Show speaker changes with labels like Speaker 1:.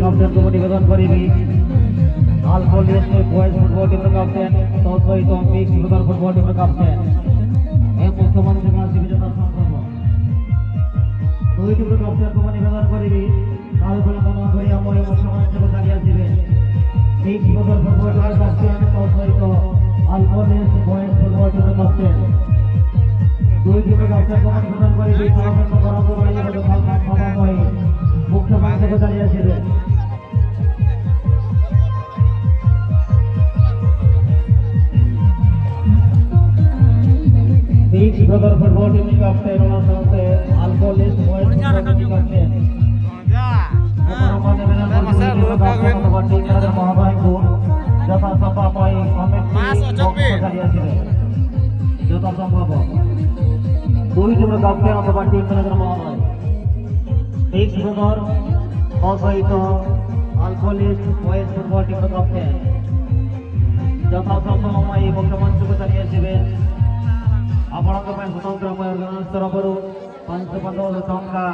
Speaker 1: କ୍ୟାପ୍ଟେନକୁ ମୁଁ ନିବେଦନ କରିବି। ଆଲକୋହଲିଷ୍ଟ ବଏଜ୍ ଫୁଟବଲ ଟିମ୍ର କ୍ୟାପ୍ଟେନ୍, ତା ସହିତ ମିକ୍ସ ବ୍ରଦର ଫୁଟବଲ ଟିମ୍ର କ୍ୟାପ୍ଟେନ୍ ଏ ମୁଖ୍ୟମନ୍ତ୍ରୀଙ୍କୁ ଆସିବେ ଯଥାସମ୍ଭବ। ଦୁଇ ଟିମ୍ର କ୍ୟାପ୍ଟେନକୁ ମୁଁ ନିବେଦନ କରିବି, କାଳ ବିଳମ୍ବ ନ କରି ଆମ ଏ ମୁଖ୍ୟମନ୍ତ୍ରୀକୁ ଚାଲି ଆସିବେ। ମିକ୍ସ ବ୍ରଦର ଫୁଟବଲ ଟିମ୍ର କ୍ୟାପ୍ଟେନ୍, ତା ସହିତ ଆଲକୋହଲିଷ୍ଟ ବଏଜ୍ ଫୁଟବଲ ଟିମ୍ର କ୍ୟାପ୍ଟେନ୍, ଦୁଇ ଟିମ୍ର କ୍ୟାପ୍ଟେନକୁ ମୁଁ ନିବେଦନ କରିବି, କାଳ ବିଳମ୍ବ କରନ୍ତୁ ନାହିଁ ଏବଂ ଯଥାସମ୍ଭବ ହୋଇ ମୁଖ୍ୟମନ୍ତ୍ରୀକୁ ଚାଲି ଆସିବେ। Mix brother football team captain ସମସ୍ତେ ଆଲକୋହଲିଷ୍ଟ ବଏଜ୍ ଫୁଟବଲ ଟିମ୍ କ୍ୟାପ୍ଟେନ୍ ମହାଭାଇଙ୍କୁ ଯଥାସମ୍ଭବ କମିଟି ଚାଲି ଆସିବେ। ଯଥାସମ୍ଭବ ଦୁଇ ଟିମ୍ର କ୍ୟାପ୍ଟେନ୍ ଅଥବା ଟିମ୍ ମ୍ୟାନେଜର ମହୋଦୟ, ମିକ୍ସ ବ୍ରଦର ସହିତ ଆଲକୋହଲିଷ୍ଟ ବଏଜ୍ ଫୁଟବଲ ଟିମ୍ର କ୍ୟାପ୍ଟେନ୍ ଯଥାସମ୍ଭବ ଏଇ ମୁଖ୍ୟମନ୍ତ୍ରୀକୁ ଚାଲି ଆସିବେ। ଆପଣଙ୍କ ପାଇଁ ସ୍ୱତନ୍ତ୍ର ଆମ ଅର୍ଗାନାଇଜ ତରଫରୁ 550 ଟଙ୍କା।